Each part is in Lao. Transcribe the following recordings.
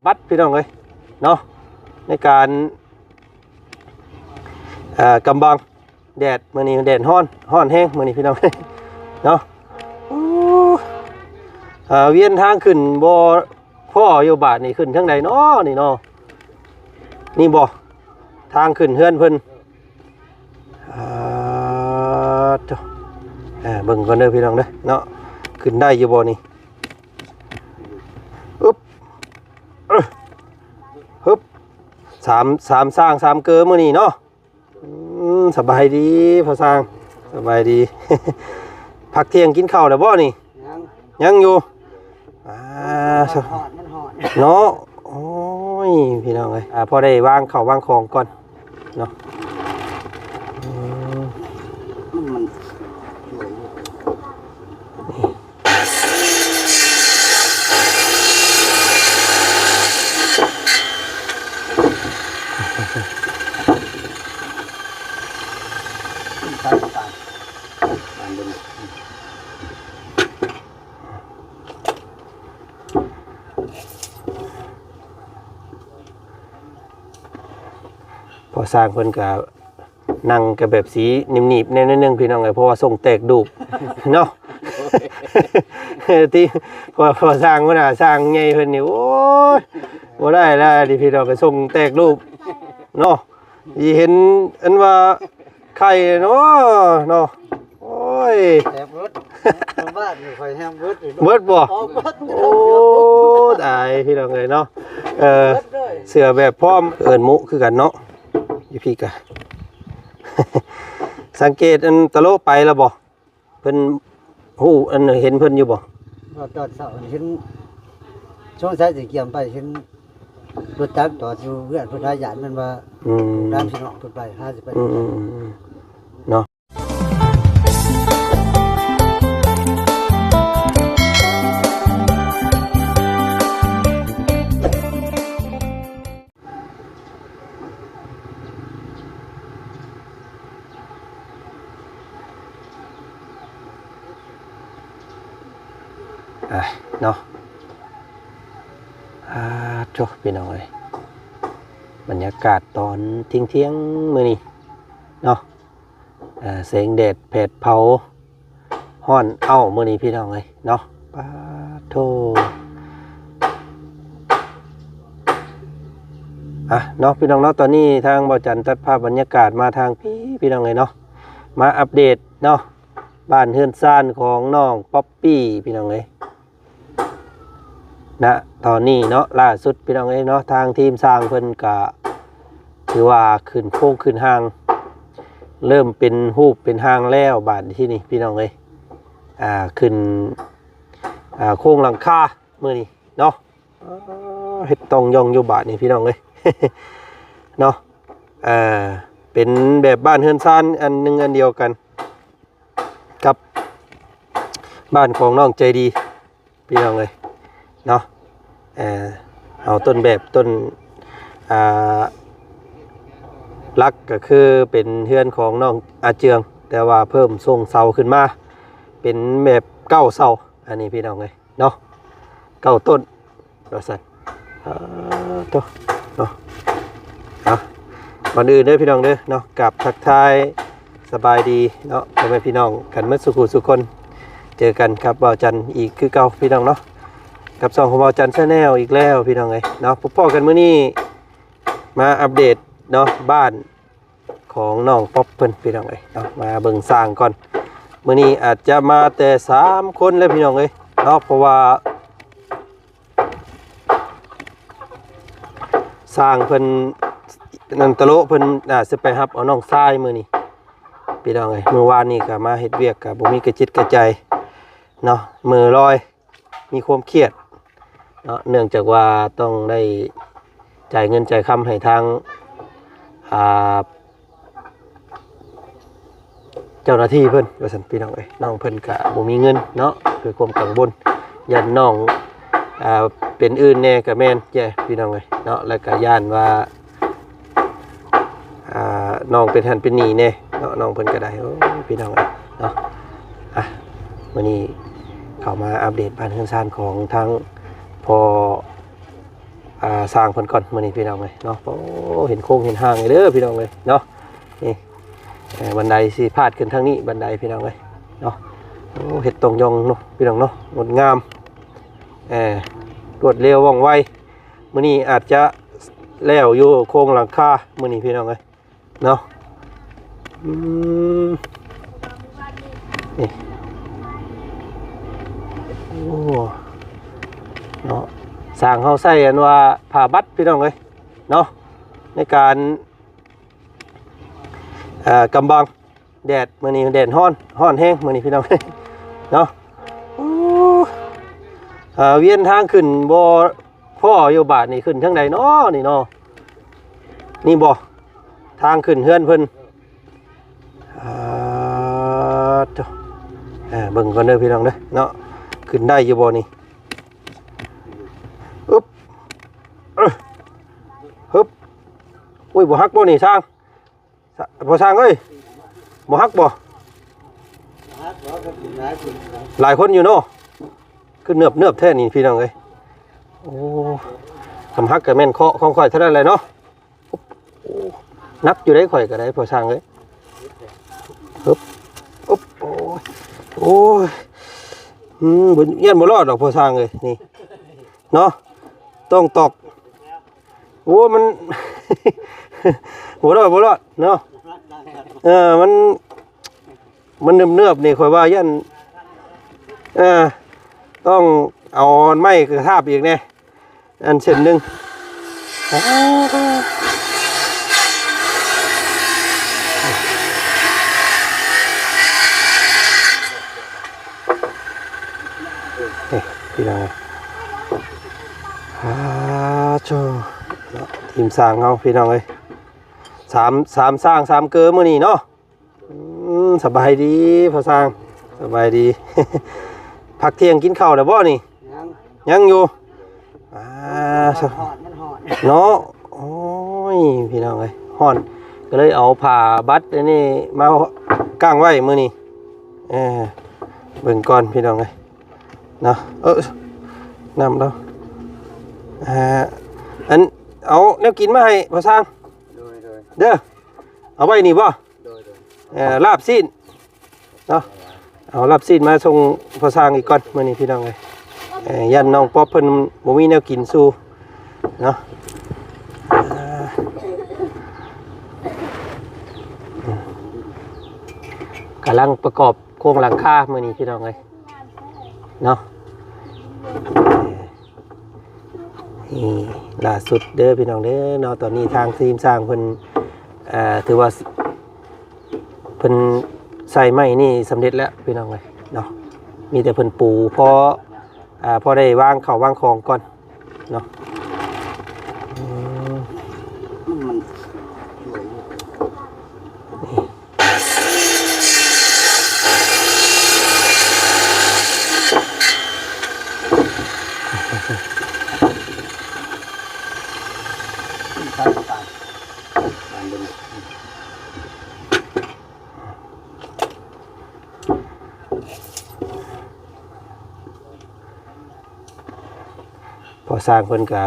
ບັດພີ່ນ້ອງເອີຍເນາະ ໃນການ ເອີ ກຳບັງແດດ ມື້ນີ້ແດດຮ້ອນ ຮ້ອນແຮງມື້ນີ້ພີ່ນ້ອງເອີຍເນາະ. ໂອ້ ເອີ ວຽນທາງຂຶ້ນບໍ່ພໍຢູ່ ບາດນີ້ຂຶ້ນທາງໃດເນາະນີ້ເນາະ. ນີ້ບໍ່ ທາງຂຶ້ນເຮືອນເພິ່ນ ອ່າ ໂທ້ ເບິ່ງກ່ອນເດີພີ່ນ້ອງເດີເນາະ ຂຶ້ນໄດ້ຢູ່ບໍ່ນີ້? ອຶບ ເອີ ຮຶບ ສາມ ສາມຊ່າງສາມເກີມື້ນີ້ເນາະ. ອືມ ສະບາຍດີພໍ່ຊ່າງ ສະບາຍດີ. ພັກທ່ຽງກິນເຂົ້າແລ້ວບໍ່ນີ້? ຍັງ ຍັງຢູ່ ອ່າ ມັນຮ້ອນ ມັນຮ້ອນເນາະ. ໂອ້ຍ ພີ່ນ້ອງເອີຍ ອ່າ ພໍໄດ້ວາງເຂົ້າວາງຂອງກ່ອນເນາະ. ອືມ ມັນ ພໍ່ຊ່າງເພິ່ນກະນັ່ງກະແບບຊິໜີບໆແດ່ໜ້ອຍໜຶ່ງພີ່ນ້ອງເອີຍ ເພາະວ່າຊົງແຕກດູບເນາະ. ທີ່ພໍ່ ພໍ່ຊ່າງ ຫົວໜ້າຊ່າງໃຫຍ່ເພິ່ນນີ້ ໂອ້ຍ ບໍ່ໄດ້ແລ້ວນີ້ພີ່ນ້ອງ ກະຊົງແຕກດູບເນາະ. ຊິເຫັນອັນວ່າໄຂ່ເນາະ ເນາະ ໂອ້ຍ ແຮງເບິດ ບ້ານຂ້ອຍແຮງເບິດ ເບິດບໍ່? ອອກເບິດ ໂອ້ ຕາຍພີ່ນ້ອງເອີຍເນາະ. ເອີ ເບິດເລີຍ ເສື້ອແບບພ້ອມ ເອີ້ນມຸຄືກັນເນາະ ຢູ່ພີ້ກະ ສັງເກດອັນຕະໂລໄປແລ້ວບໍ່? ເພິ່ນຮູ້ ອັນ ເຫັນເພິ່ນຢູ່ບໍ່? ວ່າຕອນເຊົ້າເຫັນ ສົງໄສຊິກຽມໄປ ເຫັນລົດຈັກຈອດຢູ່ເຮືອນເພິ່ນ ຫາຢ້ານມັນວ່າ ອືມ ຕາມພີ່ນ້ອງເພິ່ນໄປ ຫາຊິໄປ ອືມ ເນາະ. ອ່ະ ເນາະ ອ່າ ໂທ້ ພີ່ນ້ອງເອີຍ ບັນຍາກາດຕອນທ່ຽງໆມື້ນີ້ເນາະ. ເອີ ແສງແດດແຜດເຜົາ ຮ້ອນເອົ້າມື້ນີ້ພີ່ນ້ອງເອີຍເນາະ. ປາດໂທ້ ອ່ະເນາະ ພີ່ນ້ອງເນາະ ຕອນນີ້ທາງບ່າວຈັນຕັດພາບບັນຍາກາດມາທາງພີ້ ພີ່ນ້ອງເອີຍເນາະ ມາອັບເດດເນາະ ບ້ານເຮືອນຊານຂອງນ້ອງປັອບປີ້ ພີ່ນ້ອງເອີຍ. ນະຕອນນີ້ເນາະ ລ່າສຸດພີ່ນ້ອງເອີຍເນາະ ທາງທີມຊ່າງເພິ່ນກະຖືວ່າຂຶ້ນໂຄງຂຶ້ນຮ່າງ ເລີ່ມເປັນຮູບເປັນຮ່າງແລ້ວ ບາດທີນີ້ພີ່ນ້ອງເອີຍ ອ່າ ຂຶ້ນ ອ່າ ໂຄງຫຼັງຄາມື້ນີ້ເນາະ. ເຮັດຕ່ອງຢ່ອງຢູ່ບາດນີ້ພີ່ນ້ອງເອີຍເນາະ. ເປັນແບບບ້ານເຮືອນຊານອັນໜຶ່ງອັນດຽວກັນ ກັບບ້ານຂອງນ້ອງໃຈດີພີ່ນ້ອງເອີຍເນາະ. ເອີ ເອົາຕົ້ນແບບ ຕົ້ນ ອ່າ ຫຼັກກະຄືເປັນເຮືອນຂອງນ້ອງອາເຈືອງ ແຕ່ວ່າເພີ່ມຊົງເສົາຂຶ້ນມາເປັນແບບເກົ້າເສົາ ອັນນີ້ພີ່ນ້ອງເອີຍ ເນາະ ເກົ້າຕົ້ນວ່າຊັ້ນ. ເອີ ໂທ້ເນາະ ເອົາ ກ່ອນອື່ນເດີພີ່ນ້ອງເດີເນາະ ກາບທັກທາຍສະບາຍດີເນາະ ພໍ່ແມ່ພີ່ນ້ອງກັນໝົດສູ່ຜູ້ສູ່ຄົນ. ເຈີກັນກັບບ່າວຈັນອີກຄືເກົ່າພີ່ນ້ອງເນາະ ກັບຊ່ອງຂອງບ່າວຈັນແຊນແນວອີກແລ້ວພີ່ນ້ອງເອີຍເນາະ. ພົບພໍ້ກັນມື້ນີ້ມາອັບເດດເນາະ ບ້ານ ຂອງນ້ອງປັອບເພິ່ນພີ່ນ້ອງເອີຍເນາະ. ມາເບິ່ງຊ່າງກ່ອນ ມື້ນີ້ອາດຈະມາແຕ່ສາມຄົນແລ້ວພີ່ນ້ອງເອີຍເນາະ ເພາະວ່າຊ່າງເພິ່ນ ນັ້ນ ຕະໂລະເພິ່ນອາດຊິໄປຮັບເອົານ້ອງຊາຍມື້ນີ້ພີ່ນ້ອງເອີຍ. ມື້ວານນີ້ກະມາເຮັດວຽກກະບໍ່ມີກະຈິດກະໃຈເນາະ ເມີລອຍ ມີຄວາມຄຽດເນາະ ເນື່ອງຈາກວ່າຕ້ອງໄດ້ຈ່າຍເງິນຈ່າຍຄຳໃຫ້ທາງ ອ່າ ເຈົ້າໜ້າທີ່ເພິ່ນວ່າຊັ້ນພີ່ນ້ອງເອີຍ. ນ້ອງເພິ່ນກະບໍ່ມີເງິນເນາະ ດ້ວຍຄວາມກັງວົນ ຢ້ານນ້ອງ ອ່າ ເປັນອື່ນແດ່ກະແມ່ນແຈະພີ່ນ້ອງເອີຍເນາະ ແລ້ວກະຢ້ານວ່າ ອ່າ ນ້ອງເປັນຫັ້ນເປັນນີ້ແດ່ເນາະ ນ້ອງເພິ່ນກະໄດ້. ໂອ້ຍ ພີ່ນ້ອງເອີຍເນາະ ອ່ະ ມື້ນີ້ເຂົ້າມາອັບເດດບ້ານເຮືອນຊານຂອງທາງພໍ່ ອ່າ ຊ່າງເພິ່ນກ່ອນມື້ນີ້ພີ່ນ້ອງເອີຍເນາະ. ໂອ້ ເຫັນໂຄງເຫັນຮ່າງເດີພີ່ນ້ອງເອີຍເນາະ. ນີ້ ເອີ ບັນໄດຊິພາດຂຶ້ນທາງນີ້ ບັນໄດພີ່ນ້ອງເອີຍເນາະ. ໂອ້ ເຮັດຕ່ອງຢ່ອງເນາະພີ່ນ້ອງເນາະ ງົດງາມ ເອີ ລວດເລັວວ່ອງໄວ. ມື້ນີ້ອາດຈະແລ້ວຢູ່ໂຄງຫຼັງຄາມື້ນີ້ພີ່ນ້ອງເອີຍ ເນາະ. ອືມ ນີ້ ໂອ້ ເນາະ ຊ່າງເຮົາໃຊ້ອັນວ່າຜ້າບັດພີ່ນ້ອງເອີຍເນາະ ໃນການ ເອີ ກຳບັງແດດ. ມື້ນີ້ແດດຮ້ອນ ຮ້ອນແຮງມື້ນີ້ພີ່ນ້ອງເນາະ. ໂອ້ ເອີ ວຽນທາງຂຶ້ນບໍ່ພໍຢູ່ ບາດນີ້ຂຶ້ນທາງໃດເນາະນີ້ເນາະ. ນີ້ບໍ່ ທາງຂຶ້ນເຮືອນເພິ່ນ. ອ່າ ໂທ້ ເບິ່ງກ່ອນເດີພີ່ນ້ອງເດີເນາະ ຂຶ້ນໄດ້ຢູ່ບໍ່ນີ້? ອຶບ ເອີ ຮຶບ. ໂອ້ຍ ບໍ່ຫັກບໍ່ນີ້ຊ່າງ? ພໍ່ຊ່າງເອີຍ ບໍ່ຫັກບໍ່? ຫຼາຍຄົນຢູ່ເນາະ. ຄືເນີບໆແທ້ນີ້ພີ່ນ້ອງເອີຍ. ໂອ້ ຄຳຫັກກະແມ່ນເຄາະຂອງຂ້ອຍເທົ່ານັ້ນແຫຼະເນາະ. ໂອ້ ໜັກຢູ່ເດ້ ຂ້ອຍກະໄດ້ ພໍ່ຊ່າງເອີຍ. ຮຶບ ອຶບ ໂອ້ຍ ໂອ້ຍ ອືມ ບໍ່ ຢ້ານບໍ່ລອດດອກ ພໍ່ຊ່າງເອີຍ ນີ້ເນາະ ຕ້ອງຕອກ. ໂອ້ ມັນ ບໍ່ລອດ ບໍ່ລອດເນາະ. ເອີ ມັນ ມັນເນີບໆນີ້ ຂ້ອຍວ່າຢ້ານ ເອີ ຕ້ອງເອົາໄມ້ກະທາບອີກແດ່ ອັນເສັ້ນໜຶ່ງ. ນີ້ພີ່ນ້ອງເອີຍ ອ່າ ໂທ້ ເນາະ ທີມຊ່າງເຮົາພີ່ນ້ອງເອີຍ ສາມ ສາມຊ່າງສາມເກີມື້ນີ້ເນາະ. ອືມ ສະບາຍດີພໍ່ຊ່າງ ສະບາຍດີ. ພັກທ່ຽງກິນເຂົ້າແລ້ວບໍ່ນີ້? ຍັງ ຍັງຢູ່. ອ່າ ມັນຮ້ອນ ມັນຮ້ອນເນາະ. ໂອ້ຍ ພີ່ນ້ອງເອີຍ ຮ້ອນ ກະເລີຍເອົາຜ້າບັດອັນນີ້ມາກາງໄວ້ມື້ນີ້. ເອີ ເບິ່ງກ່ອນພີ່ນ້ອງເອີຍເນາະ. ເອີ ນ້ຳລາວ ອ່າ ອັນ ເອົາແນວກິນມາໃຫ້ພໍ່ຊ່າງ. ໂດຍ ໂດຍ ເດີ ເອົາໄວ້ນີ້ບໍ່? ໂດຍ ໂດຍ ເອີ ລາບຊີ້ນເນາະ ເອົາລາບຊີ້ນມາສົ່ງພໍ່ຊ່າງອີກກ່ອນມື້ນີ້ພີ່ນ້ອງເອີຍ. ເອີ ຢ້ານນ້ອງປັອບເພິ່ນບໍ່ມີແນວກິນສູ່ເນາະ. ກຳລັງປະກອບໂຄງຫຼັງຄາມື້ນີ້ພີ່ນ້ອງເອີຍເນາະ. ນີ້ລ່າສຸດເດີພີ່ນ້ອງເດີເນາະ. ຕອນນີ້ທາງທີມຊ່າງເພິ່ນ ເອີ ຖືວ່າ ເພິ່ນໃສ່ໄມ້ນີ້ສຳເລັດແລ້ວພີ່ນ້ອງເອີຍເນາະ. ມີແຕ່ເພິ່ນປູພໍ ອ່າ ພໍໄດ້ວາງເຂົ້າວາງຂອງກ່ອນເນາະ. ອືມ ມັນ ພໍ່ຊ່າງເພິ່ນກະ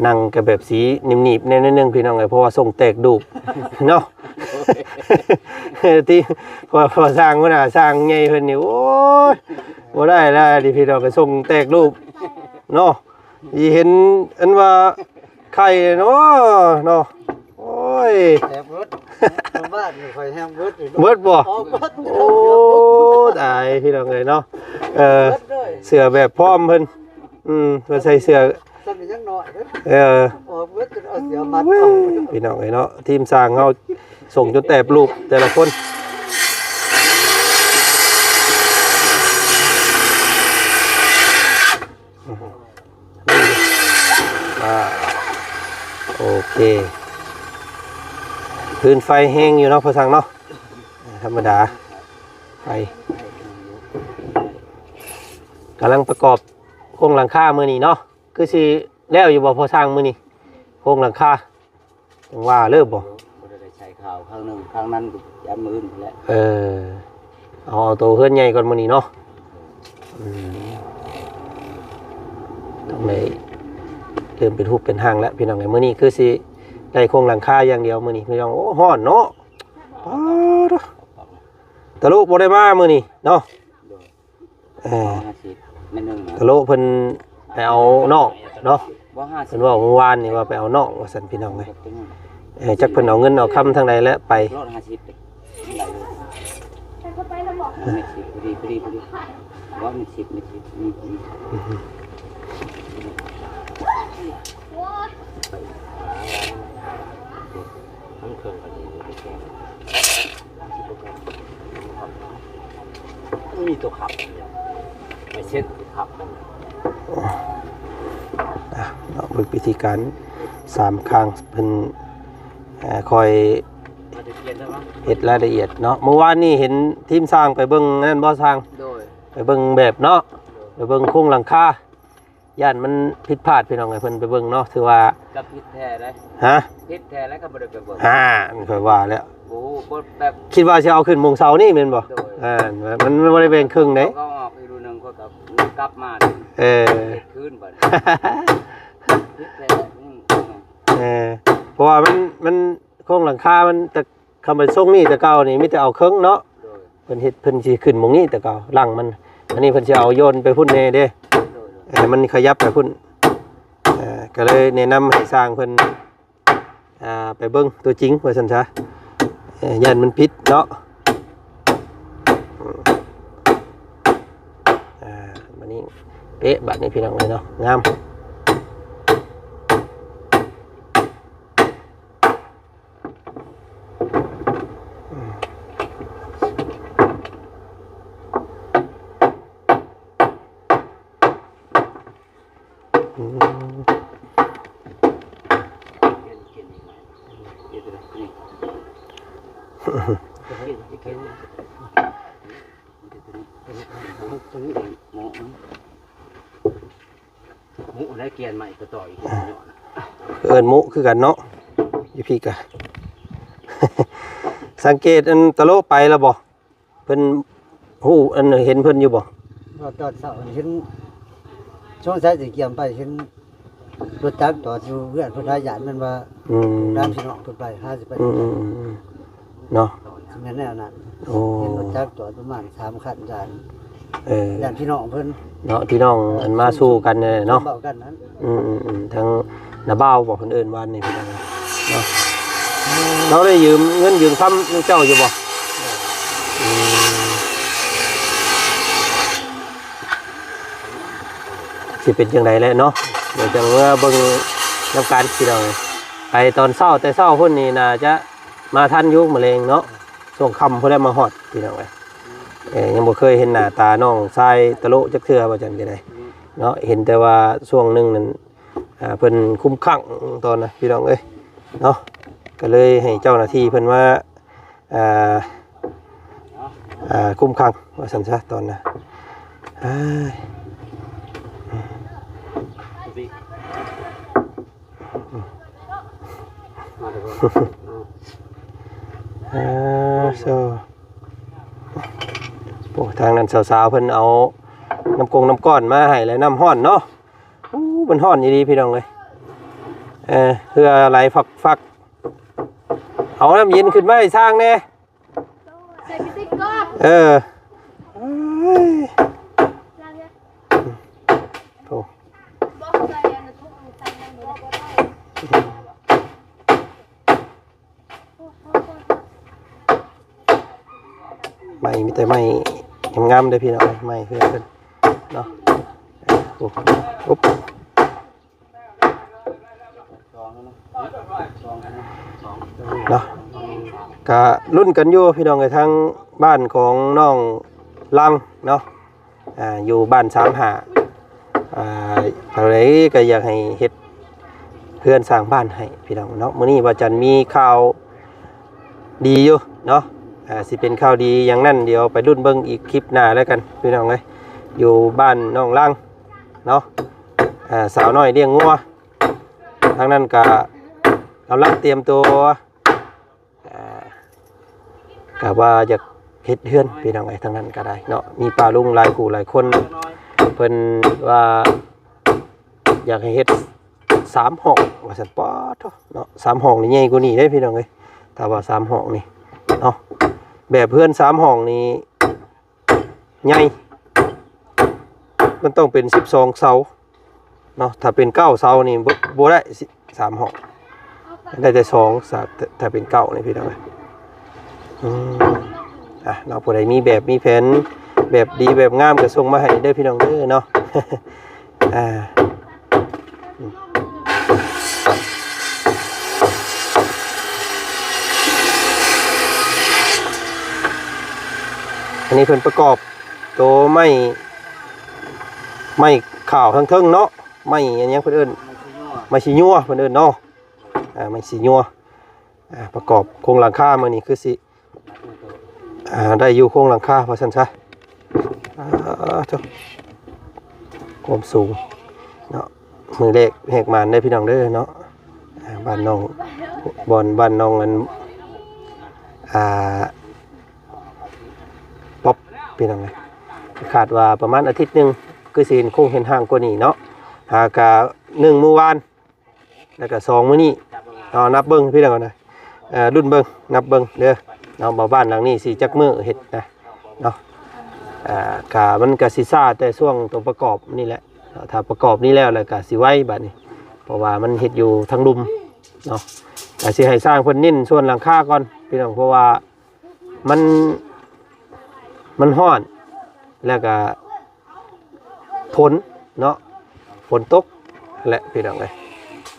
ນັ່ງກະແບບຊິໜີບໆແດ່ໜ້ອຍໜຶ່ງພີ່ນ້ອງເອີຍ ເພາະວ່າສົ້ງແຕກດູບເນາະ. ທີ່ ພໍ່ ພໍ່ຊ່າງ ຫົວໜ້າຊ່າງໃຫຍ່ເພິ່ນນີ້ ໂອ້ຍ ບໍ່ໄດ້ແລ້ວນີ້ພີ່ນ້ອງ ກະສົ້ງແຕກດູບເນາະ. ຊິເຫັນອັນວ່າໄຂ່ເນາະ ເນາະ. ໂອ້ຍ ແຮງເບິດ ບ້ານນີ້ຂ້ອຍແຮງເບິດ ເບິດບໍ່? ອອກເບິດ ໂອ້ ຕາຍພີ່ນ້ອງເອີຍເນາະ. ເອີ ເບິດເລີຍ ເສື້ອແບບພ້ອມເພິ່ນ ອືມ ເພິ່ນໃສ່ເສື້ອ ສ່ຳນີ້ຍັງໜ້ອຍເດີ ເອີ ອອກເບິດ ຈົນເອົາເສື້ອມັດເອົາ. ໂອ້ຍ ພີ່ນ້ອງເອີຍເນາະ ທີມຊ່າງເຮົາສົ່ງຈົນແຕກລູບແຕ່ລະຄົນ. ອ່າ ໂອເຄ ຟືນໄຟແຮງຢູ່ເນາະ ພໍ່ຊ່າງເນາະ ທຳມະດາ ໄຟ ກຳລັງປະກອບໂຄງຫຼັງຄາມື້ນີ້ເນາະ. ຄືຊິແລ້ວຢູ່ບໍ່ພໍ່ຊ່າງມື້ນີ້ ໂຄງຫຼັງຄາ? ຈັ່ງວ່າເລີບໍ່ ບໍ່ໄດ້ໃສ່ຂາວຂ້າງໜຶ່ງ ຂ້າງນັ້ນກະຢ້ານມື້ອື່ນພຸ້ນແຫຼະ. ເອີ ເອົາ ເອົາໂຕເຮືອນໃຫຍ່ກ່ອນມື້ນີ້ເນາະ. ອືມ ຕ້ອງໄດ້ ເລີ່ມເປັນຮູບເປັນຮ່າງແລ້ວພີ່ນ້ອງເອີຍ. ມື້ນີ້ຄືຊິໄດ້ໂຄງຫຼັງຄາຢ່າງດຽວມື້ນີ້ພີ່ນ້ອງ. ໂອ້ ຮ້ອນເນາະ. ປາດໂທ້ ຕະໂລະບໍ່ໄດ້ມາມື້ນີ້ເນາະ. ເອີ ຫ້າສິບ ແມ່ນໜຶ່ງນະ ຕະໂລະເພິ່ນໄປເອົານ້ອງເນາະ. ບໍ່ ຫ້າສິບ ເພິ່ນເວົ້າມື້ວານນີ້ວ່າໄປເອົານ້ອງວ່າຊັ້ນພີ່ນ້ອງເອີຍ. ເອີ ຈັກເພິ່ນເອົາເງິນເອົາຄຳທາງໃດແລ້ວໄປ. ຮ້ອຍຫ້າສິບ ໄດ້ຢູ່ ແມັດສິບ ພໍດີ ພໍດີ ພໍດີ. ບໍ່ ແມັດສິບ ແມັດສິບ ອືມ ອືມ ອືມ ທັງເຄື່ອງກໍດີ ມີຕົວຂັບ ໄປເຊັດຂັບ ອ່ະ ເນາະ ເບິ່ງວິທີການສາມຂ້າງເພິ່ນ ເອີ ຄອຍເຮັດລາຍລະອຽດເນາະ. ມື້ວານນີ້ເຫັນທີມຊ່າງໄປເບິ່ງນັ້ນບໍ່ຊ່າງ? ໂດຍ ໄປເບິ່ງແບບເນາະ ໂດຍ ໄປເບິ່ງໂຄງຫຼັງຄາ. ຢ້ານມັນຜິດພາດພີ່ນ້ອງເອີຍ ເພິ່ນໄປເບິ່ງເນາະ ຖືວ່າ ກໍຜິດແທ້ເດ້. ຮະ? ຜິດແທ້ແລ້ວ ກໍບໍ່ໄດ້ໄປເບິ່ງ. ອ່າ ຂ້ອຍວ່າແລ້ວ ບໍ່ຮູ້ ບໍ່ແບບ ຄິດວ່າຊິເອົາຂຶ້ນໂມງເຊົ້ານີ້ແມ່ນບໍ່? ໂດຍ ອ່າ ມັນ ມັນບໍ່ໄດ້ແບ່ງເຄິ່ງເດ້. ເຂົາກໍອອກອີກລູກໜຶ່ງ ຂ້ອຍກໍກັບມາ. ເອີ ເຮັດຄືນບັດນີ້ ຜິດແທ້. ອືມ ເອີ ເພາະວ່າມັນ ມັນ ໂຄງຫຼັງຄາມັນແຕ່ ຄຳໄປຊົງນີ້ແຕ່ເກົ່ານີ້ມີແຕ່ເອົາເຄິ່ງເນາະ. ໂດຍ ເພິ່ນເຮັດ ເພິ່ນຊິຂຶ້ນໝ່ອງນີ້ແຕ່ເກົ່າ ຫຼັງມັນ. ອັນນີ້ເພິ່ນຊິເອົາໂຍນໄປພຸ້ນແດ່ເດ້. ໂດຍ ໂດຍ ໃຫ້ມັນຂະຫຍັບໄປພຸ້ນ. ເອີ ກໍເລີຍແນະນຳໃຫ້ຊ່າງເພິ່ນ ອ່າ ໄປເບິ່ງຕົວຈິງວ່າຊັ້ນຊະ. ເອີ ຢ້ານມັນຜິດເນາະ. ອ່າ ບັດນີ້ເປະ ບັດນີ້ພີ່ນ້ອງເອີຍເນາະ ງາມ. ໝູແລ້ວກຽນໃໝ່ກໍຕໍ່ອີກ ເອີ້ນໝູຄືກັນເນາະ. ຢູ່ພີ້ກະ ສັງເກດອັນຕະໂລະໄປແລ້ວບໍ່? ເພິ່ນຮູ້ ອັນເຫັນເພິ່ນຢູ່ບໍ່? ຕອນເຊົ້າເຫັນ ສົງໄສຊິກຽມໄປ ເຫັນລົດຈັກຈອດຢູ່ເຮືອນພຸ້ນລະ. ຢ້ານແມ່ນວ່າ ອືມ ລູກຫຼານພີ່ນ້ອງເພິ່ນໄປ ຫາຊິໄປ ອືມ ເນາະ ຊິແມ່ນແນວນັ້ນ. ໂອ້ ເຫັນລົດຈັກຈອດປະມານສາມຄັນ ຢ້ານ ເອີ ຢ້ານພີ່ນ້ອງເພິ່ນເນາະ ພີ່ນ້ອງອັນມາສູ່ກັນນັ້ນແຫຼະເນາະ. ເວົ້າກັນນັ້ນ ອືມໆໆ ທາງນ້າບ່າວບໍ ເພິ່ນເອີ້ນວ່ານີ້ພີ່ນ້ອງເນາະ. ລາວໄດ້ຢືມເງິນຢືມຄຳນຳເຈົ້າຢູ່ບໍ່? ອືມ ຊິເປັນຈັ່ງໃດແຫຼະເນາະ ດຽວຈັ່ງມາເບິ່ງນຳກັນພີ່ນ້ອງ. ໄປຕອນເຊົ້າ ແຕ່ເຊົ້າພຸ້ນນີ້ໜ້າຈະມາທັນຢູ່ ມື້ແລງເນາະ ຊ່ວງຄ່ຳພຸ້ນແຫຼະມາຮອດພີ່ນ້ອງເອີຍ. ເອີ ຍັງບໍ່ເຄີຍເຫັນໜ້າຕານ້ອງຊາຍຕະໂລະຈັກເທື່ອ ວ່າຈັ່ງໃດເນາະ. ເຫັນແຕ່ວ່າຊ່ວງໜຶ່ງນັ້ນ ອ່າ ເພິ່ນຄຸມຂັງຕອນນະ ພີ່ນ້ອງເອີຍເນາະ. ກໍເລີຍໃຫ້ເຈົ້າໜ້າທີ່ເພິ່ນມາ ອ່າ ອ່າ ຄຸມຂັງວ່າຊັ້ນຊະ ຕອນນະ. ອ້າຍ ອ່າ ໂຊ ໂອ້ ທາງນັ້ນສາວໆ ເພິ່ນເອົານ້ຳກົງນ້ຳກ້ອນມາໃຫ້ ແລະ ນ້ຳຮ້ອນເນາະ. ໂອ້ ມັນຮ້ອນອີ່ຫຼີພີ່ນ້ອງເອີຍ. ເອີ ເຫື່ອໄຫຼຟັກໆ. ເອົານ້ຳເຢັນຂຶ້ນມາໃຫ້ຊ່າງແດ່. ໃສ່ກະຕິກກ່ອນ. ເອີ ໂອ້ ໄມ້ມີແຕ່ໄມ້ງາມໆເດ້ພີ່ນ້ອງເອີຍ ໄມ້ເຮືອນເພິ່ນເນາະ. ໂອ້ ໂອ້ ເນາະ ກະລຸ້ນກັນຢູ່ພີ່ນ້ອງເອີຍ ທາງບ້ານຂອງນ້ອງລັງເນາະ ອ່າ ຢູ່ບ້ານສາມຫ້າ ອ່າ ເທົ່າໃດກໍຢາກໃຫ້ເຮັດເຮືອນສ້າງບ້ານໃຫ້ພີ່ນ້ອງເນາະ. ມື້ນີ້ວ່າຈັນມີຂ່າວດີຢູ່ເນາະ ອ່າ ຊິເປັນຂ່າວດີຢ່າງນັ້ນ ດຽວໄປລຸ້ນເບິ່ງອີກຄລິບໜ້າແລ້ວກັນພີ່ນ້ອງເອີຍ. ຢູ່ບ້ານນ້ອງລັງເນາະ ອ່າ ສາວນ້ອຍລ້ຽງງົວ ທາງນັ້ນກະກຳລັງຕຽມຕົວ ອ່າ ກະວ່າຢາກເຮັດເຮືອນພີ່ນ້ອງເອີຍ ທາງນັ້ນກະໄດ້ເນາະ. ມີປ້າລຸງຫຼາຍຄູ່ຫຼາຍຄົນ ເພິ່ນວ່າຢາກໃຫ້ເຮັດ ສາມຫ້ອງວ່າຊັ້ນ. ປາດໂທ້ເນາະ ສາມຫ້ອງນີ້ໃຫຍ່ກວ່ານີ້ເດ້ພີ່ນ້ອງເອີຍ. ຖ້າວ່າສາມຫ້ອງນີ້ເນາະ ແບບເຮືອນສາມຫ້ອງນີ້ໃຫຍ່ ມັນຕ້ອງເປັນສິບສອງເສົາເນາະ. ຖ້າເປັນເກົ້າເສົານີ້ບໍ່ ບໍ່ໄດ້ ສາມຫ້ອງ ໄດ້ແຕ່ສອງ ສາມ ຖ້າເປັນເກົ້ານີ້ພີ່ນ້ອງເອີຍ. ອືມ ອ່ະເນາະ ຜູ້ໃດມີແບບມີແຜນແບບດີແບບງາມກໍສົ່ງມາໃຫ້ເດີພີ່ນ້ອງເດີເນາະ. ອ່າ ອັນນີ້ເພິ່ນປະກອບໂຕໄມ້ ໄມ້ຂາວທາງເທິງເນາະ ໄມ້ອັນຫຍັງເພິ່ນເອີ້ນ ໄມ້ສີຍົວ ໄມ້ສີຍົວເພິ່ນເອີ້ນເນາະ. ອ່າ ໄມ້ສີຍົວ ອ່າ ປະກອບໂຄງຫຼັງຄາມື້ນີ້ຄືຊິ ອ່າ ໄດ້ຢູ່ໂຄງຫຼັງຄາວ່າຊັ້ນຊະ. ອ່າ ໂທ້ ຄວາມສູງເນາະ ມື້ແລກແຫກມານເດ້ພີ່ນ້ອງເດີເນາະ. ອ່າ ບ້ານນ້ອງ ບ່ອນ ບ້ານນ້ອງອັນ ອ່າ ປັອບພີ່ນ້ອງເອີຍ. ຄາດວ່າປະມານອາທິດໜຶ່ງ ຄືຊິເຫັນໂຄງເຫັນຮ່າງກວ່ານີ້ເນາະ. ຫາກະໜຶ່ງມື້ວານ ແລ້ວກໍສອງມື້ນີ້ເນາະ ນັບເບິ່ງພີ່ນ້ອງນະ ເອີ ລຸ້ນເບິ່ງ ນັບເບິ່ງເດີເນາະ ວ່າບ້ານຫຼັງນີ້ຊິຈັກມື້ເຮັດນະເນາະ. ອ່າ ກະມັນກະຊິຊ້າແຕ່ຊ່ວງຕົວປະກອບນີ້ແຫຼະເນາະ. ຖ້າປະກອບນີ້ແລ້ວ ແລ້ວກະຊິໄວບາດນີ້ ເພາະວ່າມັນເຮັດຢູ່ທາງລຸ່ມເນາະ. ກະຊິໃຫ້ຊ່າງເພິ່ນເນັ້ນສ່ວນຫຼັງຄາກ່ອນພີ່ນ້ອງ ເພາະວ່າ ມັນ ມັນຮ້ອນ ແລ້ວກະຝົນເນາະ ຝົນຕົກແຫຼະພີ່ນ້ອງເອີຍ.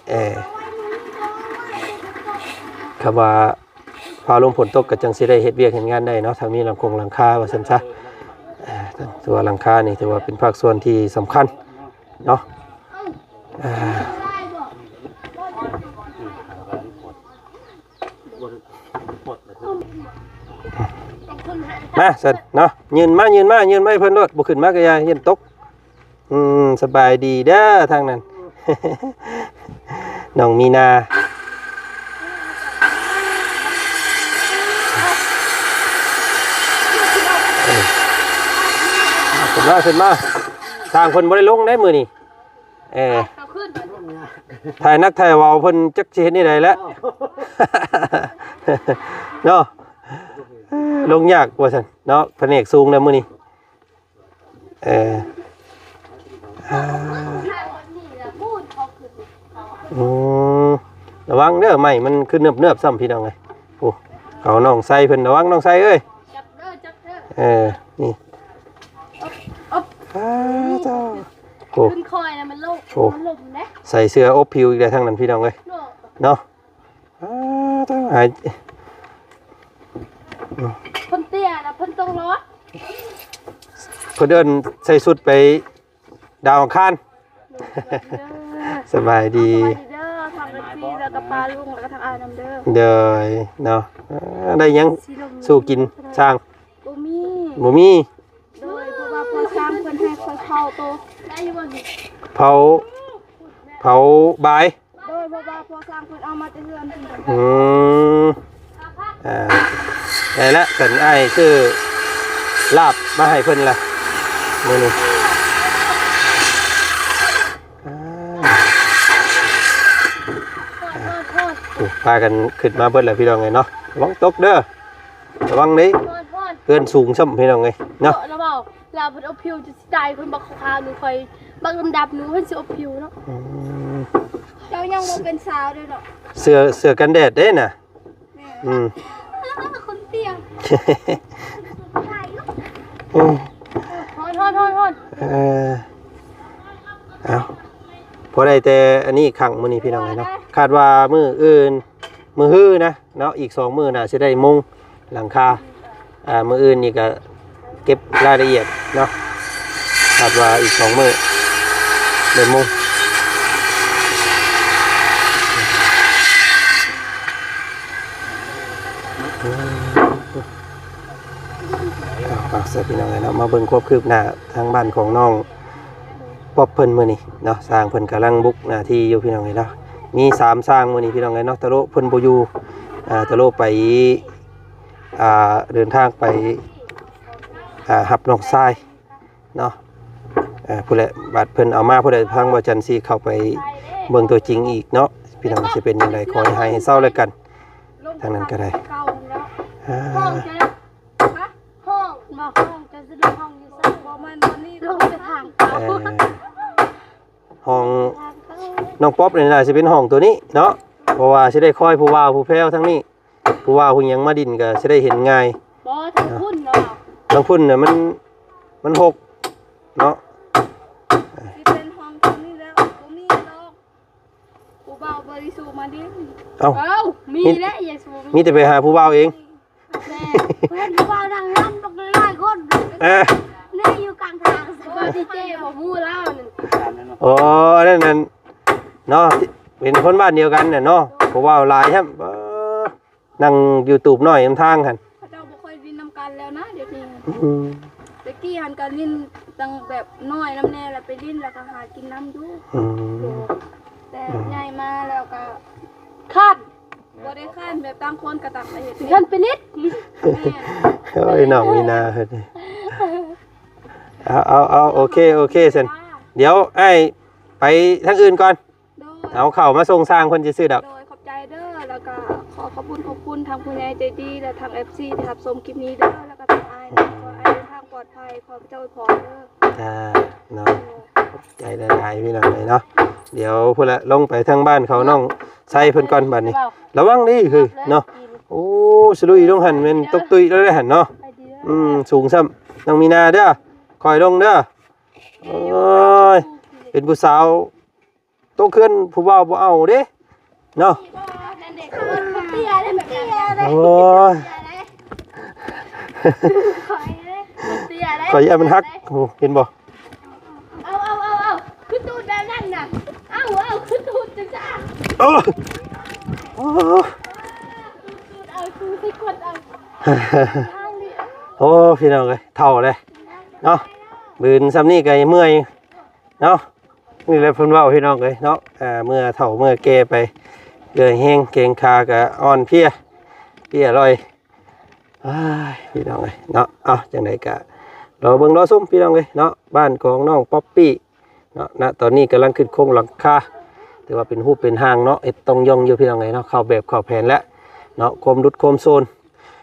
ເອີ ຄຳວ່າຟ້າລົມຝົນຕົກກໍຈັ່ງຊິໄດ້ເຮັດວຽກເຮັດງານໄດ້ເນາະ ຖ້າມີຫຼັງຄົງຫຼັງຄາວ່າຊັ້ນຊະ. ເອີ ຖືວ່າຫຼັງຄານີ້ຖືວ່າເປັນພາກສ່ວນທີ່ສຳຄັນເນາະ. ເອີ ມາຊັ້ນເນາະ ຍື່ນມາ ຍື່ນມາ ຍື່ນມາໃຫ້ເພິ່ນໂລດ ບໍ່ຂຶ້ນມາກໍຢ່າ ຢ້ານຕົກ. ອືມ ສະບາຍດີເດີທາງນັ້ນ ນ້ອງມີນາ. ເອີ ຂຶ້ນມາ ຂຶ້ນມາ ຊ່າງເພິ່ນບໍ່ໄດ້ລົງໄດ໋ມື້ນີ້. ເອີ ເອົາຂຶ້ນ ຖ່າຍໜັກຖ່າຍເບົາເພິ່ນຈັກຊິເຮັດແນວໃດແຫຼະ ເນາະ. ລົງຍາກວ່າຊັ້ນເນາະ ພະແນກສູງແລ້ວມື້ນີ້. ເອີ ອ່າ ອືມ ລະວັງເດີ ໄມ້ມັນຄືເນີບໆຊ້ຳພີ່ນ້ອງເອີຍ. ໂອ້ ເຂົານ້ອງໄຊເພິ່ນ ລະວັງນ້ອງໄຊເອີຍ. ຈັບເດີ ຈັບເດີ ເອີ ນີ້ ອອບ ອອບ ອ້າ ເຈົ້າ ໂອ້ ຂຶ້ນຄ່ອຍນະ ມັນລົງ ໂອ້ ມັນລົມເດ້. ໃສ່ເສື້ອອົບຜິວອີກແລ້ວທາງນັ້ນພີ່ນ້ອງເອີຍ ເນາະ ເນາະ. ອ້າ ເຈົ້າ ຫາຍ ຄົນເຕ້ຍນະ ເພິ່ນຕ້ອງລອດ ເພິ່ນເອີ້ນໃສ່ຊຸດໄປ ດາວອັງຄານ. ໂດຍ ສະບາຍດີ ສະບາຍດີເດີ ທັງເອັຟຊີ ແລ້ວກໍປ້າລຸງ ແລ້ວກໍທັງອ້າຍນຳເດີ. ໂດຍ ເນາະ ເອີ ໄດ້ຫຍັງ ຊິລົງ ສູ່ກິນຊ່າງ? ບໍ່ມີ ບໍ່ມີ. ໂດຍ ເພາະວ່າພໍ່ຊ່າງເພິ່ນໃຫ້ຂ້ອຍເຜົາໂຕ ເຜົາ ເຜົາບາຍ. ໂດຍ ເພາະວ່າພໍ່ຊ່າງເພິ່ນເອົາມາແຕ່ເຮືອນເພິ່ນ. ອືມ ອ່າ ໄດ້ລະ ກັນອ້າຍຊື້ລາບມາໃຫ້ເພິ່ນລະມື້ນີ້. ອ່າ ໂອ້ ພາກັນຂຶ້ນມາເບິດແລ້ວພີ່ນ້ອງເອີຍເນາະ ລະວັງຕົກເດີ ລະວັງເດ້ ເຮືອນສູງຊ້ຳພີ່ນ້ອງເອີຍເນາະ. ລະເວົ້າ ລາວເພິ່ນອົບຜິວຈະຊິຕາຍ ເພິ່ນບັກຂາວໆ ໜູ ຂ້ອຍບັກດຳໆ ໜູ ເພິ່ນຊິອົບຜິວເນາະ. ອືມ ເຈົ້າຍັງບໍ່ເປັນສາວເດ້ເນາະ ເສື້ອ ເສື້ອກັນແດດເດ້ນະ. ແມ່ນ ອືມ ຄົນເຕ້ຍ ອືມ ຮ້ອນໆໆໆ. ເອີ ເອົາ ພໍໄດ້ແຕ່ອັນນີ້ຄັ້ງມື້ນີ້ພີ່ນ້ອງເອີຍເນາະ ຄາດວ່າມື້ອື່ນ ມື້ຮືນະ ເນາະ ອີກສອງມື້ໜ້າຊິໄດ້ມຸງຫຼັງຄາ. ອ່າ ມື້ອື່ນນີ້ກະເກັບລາຍລະອຽດເນາະ ຄາດວ່າອີກສອງມື້ໄດ້ມຸງ. ເອົາ ເອົາ ຊະ ພີ່ນ້ອງເອີຍເນາະ ມາເບິ່ງຄວາມຄືບໜ້າທາງບ້ານຂອງນ້ອງ ປອບເພິ່ນມື້ນີ້ເນາະ ຊ່າງເພິ່ນກຳລັງບຸກໜ້າທີ່ຢູ່ພີ່ນ້ອງເອີຍເນາະ. ມີສາມຊ່າງມື້ນີ້ພີ່ນ້ອງເອີຍເນາະ ຕະໂລະເພິ່ນບໍ່ຢູ່ ເອີ ຕະໂລະໄປ ອ່າ ເດີນທາງໄປ ອ່າ ຮັບນ້ອງຊາຍເນາະ. ເອີ ພຸ້ນແຫຼະ ບາດເພິ່ນເອົາມາ ຜູ້ໃດທາງບໍ່ຈັນຊິເຂົ້າໄປ ເບິ່ງຕົວຈິງອີກເນາະ ພີ່ນ້ອງ ຊິເປັນຈັ່ງໃດ ຂໍໃຫ້ຫາຍເຊົາແລ້ວກັນ ທາງນັ້ນກໍໄດ້ ເກົ່າແລ້ວ ອ່າ ຫ້ອງຈະ ຮະ ຫ້ອງ ບໍ່ ຫ້ອງຈະສະດຸດ ຫ້ອງຢູ່ໃສ ບໍ່ແມ່ນບ່ອນນີ້ ລົງໄປທາງເກົ່າ ເອີ ຫ້ອງນ້ອງປັອບນີ້ໜ້າຊິເປັນຫ້ອງຕົວນີ້ເນາະ ເພາະວ່າຊິໄດ້ຄອຍຜູ້ບ່າວຜູ້ແພ້ວທາງນີ້ ຜູ້ວ່າຜູ້ຫຍັງມາດິນກໍຊິໄດ້ເຫັນງ່າຍ ບໍ່ ທາງພຸ້ນເນາະ ທາງພຸ້ນນະມັນ ມັນຫົກເນາະ ຊິເປັນຫ້ອງເທົ່ານີ້ແລ້ວ ບໍ່ມີດອກ ຜູ້ບ່າວບໍ່ໄດ້ສູ່ມາດິນ ເອົ້າ ເອົ້າ ມີແຫຼະ ຢ່າສູ່ ມີແຕ່ໄປຫາຜູ້ບ່າວເອງ ແມ່ນ ເພິ່ນຜູ້ບ່າວນັ່ງນຳບັກຫຼາຍຄົນ ເອີ ນີ້ຢູ່ກາງທາງ ບໍ່ ດີເຈ ບໍ່ຮູ້ລາວນັ້ນ ອໍ ອັນນັ້ນ ອັນນັ້ນເນາະ ເປັນຄົນບ້ານດຽວກັນນະເນາະ ຜູ້ບ່າວຫຼາຍແທ້ ເອີ ນັ່ງຢູ່ຕູບນ້ອຍນຳທາງຫັ້ນ ເຂົາເຈົ້າບໍ່ຄ່ອຍຫຼິ້ນນຳກັນແລ້ວນະ ດຽວນີ້ ອືມ ແຕ່ກີ້ຫັ້ນກໍຫຼິ້ນຕັ້ງແບບນ້ອຍນຳແດ່ ແລ້ວໄປຫຼິ້ນ ແລ້ວກໍຫາກິນນຳຢູ່ ອືມ ແຕ່ ອືມ ໃຫຍ່ມາແລ້ວກໍຄັນ ບໍ່ໄດ້ຄັນ ແບບຕ່າງຄົນກໍຕ່າງໄປເຮັດ ຄັນໄປຫຼິ້ນ ແມ່ນ ໂອ້ຍ ນ້ອງມີນາເພິ່ນ ເອົາ ເອົາ ເອົາ ໂອເຄ ໂອເຄ ຊັ້ນ ດຽວອ້າຍໄປທາງອື່ນກ່ອນ ໂດຍ ເອົາເຂົ້າມາສົ່ງຊ່າງເພິ່ນຊື່ໆດອກ ໂດຍ ຂອບໃຈເດີ ແລ້ວກໍຂໍຂອບຄຸນ ຂອບຄຸນທາງຜູ້ໃຫຍ່ໃຈດີ ແລະ ທາງເອັຟຊີທີ່ຮັບຊົມຄລິບນີ້ເດີ ແລ້ວກໍທາງອ້າຍ ຂໍໃຫ້ເດີນທາງປອດໄພ ຂໍພະເຈົ້າອວຍພອນເດີ ຈ້າ ເນາະ ໂດຍ ຂອບໃຈຫຼາຍໆ ພີ່ນ້ອງເອີຍເນາະ ດຽວພຸ້ນລະ ລົງໄປທາງບ້ານເຂົານ້ອງໄຊເພິ່ນກ່ອນບາດນີ້ ລະວັງເດີເຮີຍເນາະ ໂອ້ ສະລຸຍລົງຫັ້ນແມ່ນຕົກຕຸ້ຍແລ້ວເດ້ຫັ້ນເນາະ ອືມ ສູງຊ້ຳ ນ້ອງມີນາເດີ ຄ່ອຍລົງເດີ ໂອ້ຍ ເປັນຜູ້ສາວ ຕົກເຮືອນຜູ້ບ່າວບໍ່ເອົາເດ້ເນາະ ໂອ້ຍ ຂ້ອຍຢ້ານມັນຫັກ ເຫັນບໍ່ ເອົາ ເອົາ ເອົາ ເອົາ ຄືຕູດແບບນັ້ນນະ ເອົາ ເອົາ ຄືຕູດຈັ່ງຊັ້ນ ໂອ້ ໂອ້ ຕູດເອົາ ຕູດໃສ່ກວດເອົາ ໂອ້ ພີ່ນ້ອງເອີຍ ເຖົ້າແລ້ວເນາະ ບືນຊ່ຳນີ້ກໍເມື່ອຍເນາະ. ນີ້ແຫຼະເພິ່ນເວົ້າພີ່ນ້ອງເອີຍເນາະ ເມື່ອເຖົ້າເມື່ອແກ່ໄປ ເຫື່ອແຮງແຂ້ງຂາກໍອ່ອນເພຍ ເພຍລອຍ ອ້າຍ ພີ່ນ້ອງເອີຍເນາະ. ເອົ້າ ຈັ່ງໃດກໍລໍເບິ່ງລໍຊົມພີ່ນ້ອງເອີຍເນາະ ບ້ານຂອງນ້ອງປັອບປີ້ເນາະ ນະຕອນນີ້ກຳລັງຂຶ້ນໂຄງຫຼັງຄາ ຖືວ່າເປັນຮູບເປັນຮ່າງເນາະ ເຮັດຕ່ອງຢ່ອງຢູ່ພີ່ນ້ອງເອີຍເນາະ ເຂົ້າແບບເຂົ້າແຜນແລ້ວເນາະ ຄວາມຫຼຸດຄວາມໂຊນ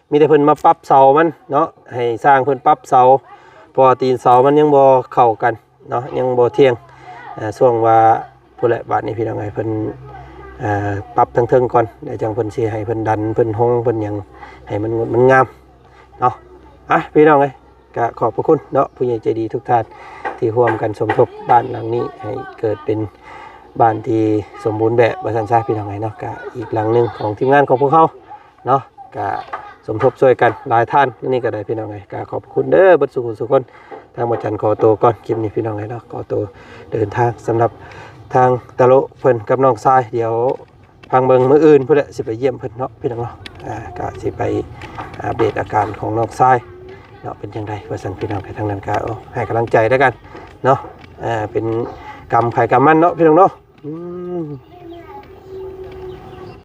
ມີແຕ່ເພິ່ນມາປັບເສົາມັນເນາະ ໃຫ້ຊ່າງເພິ່ນປັບເສົາ ເພາະວ່າຕີນເສົາມັນຍັງບໍ່ເຂົ້າກັນເນາະ ຍັງບໍ່ທ່ຽງ ເອີ ຊ່ວງວ່າພຸ້ນແຫຼະ ບາດນີ້ພີ່ນ້ອງເອີຍ ເພິ່ນ ເອີ ປັບທາງເທິງກ່ອນ ແລ້ວຈັ່ງເພິ່ນຊິໃຫ້ເພິ່ນດັນ ເພິ່ນຮົງ ເພິ່ນຫຍັງ ໃຫ້ມັນງົດມັນງາມເນາະ. ອ່ະ ພີ່ນ້ອງເອີຍ ກະຂອບພະຄຸນເນາະ ຜູ້ໃຫຍ່ໃຈດີທຸກທ່ານ ທີ່ຮ່ວມກັນສົມທົບບ້ານຫຼັງນີ້ ໃຫ້ເກີດເປັນບ້ານທີ່ສົມບູນແບບວ່າຊັ້ນຊະ ພີ່ນ້ອງເອີຍເນາະ. ກະອີກຫຼັງໜຶ່ງຂອງທີມງານຂອງພວກເຮົາ ເນາະ ກະສົມທົບຊ່ວຍກັນຫຼາຍທ່ານ ອັນນີ້ກໍໄດ້ພີ່ນ້ອງເອີຍ ກະຂອບພະຄຸນເດີ ເບິດສູ່ຄົນສູ່ຄົນ ທາງບໍ່ຈັນຂໍໂຕກ່ອນ ຄລິບນີ້ພີ່ນ້ອງເອີຍເນາະ ຂໍໂຕເດີນທາງ. ສຳລັບທາງຕາໂລເພິ່ນກັບນ້ອງຊາຍ ດຽວຟັງເບິ່ງມື້ອື່ນພຸ້ນແຫຼະ ຊິໄປຢ້ຽມເພິ່ນເນາະ ພີ່ນ້ອງເນາະ ອ່າ ກະຊິໄປອັບເດດອາການຂອງນ້ອງຊາຍເນາະ ເປັນຈັ່ງໃດວ່າຊັ້ນ ພີ່ນ້ອງເອີຍ. ທາງນັ້ນກະ ໂອ້ ໃຫ້ກຳລັງໃຈແລ້ວກັນເນາະ ອ່າ ເປັນກຳໃຜກຳມັນເນາະ ພີ່ນ້ອງເນາະ. ອືມ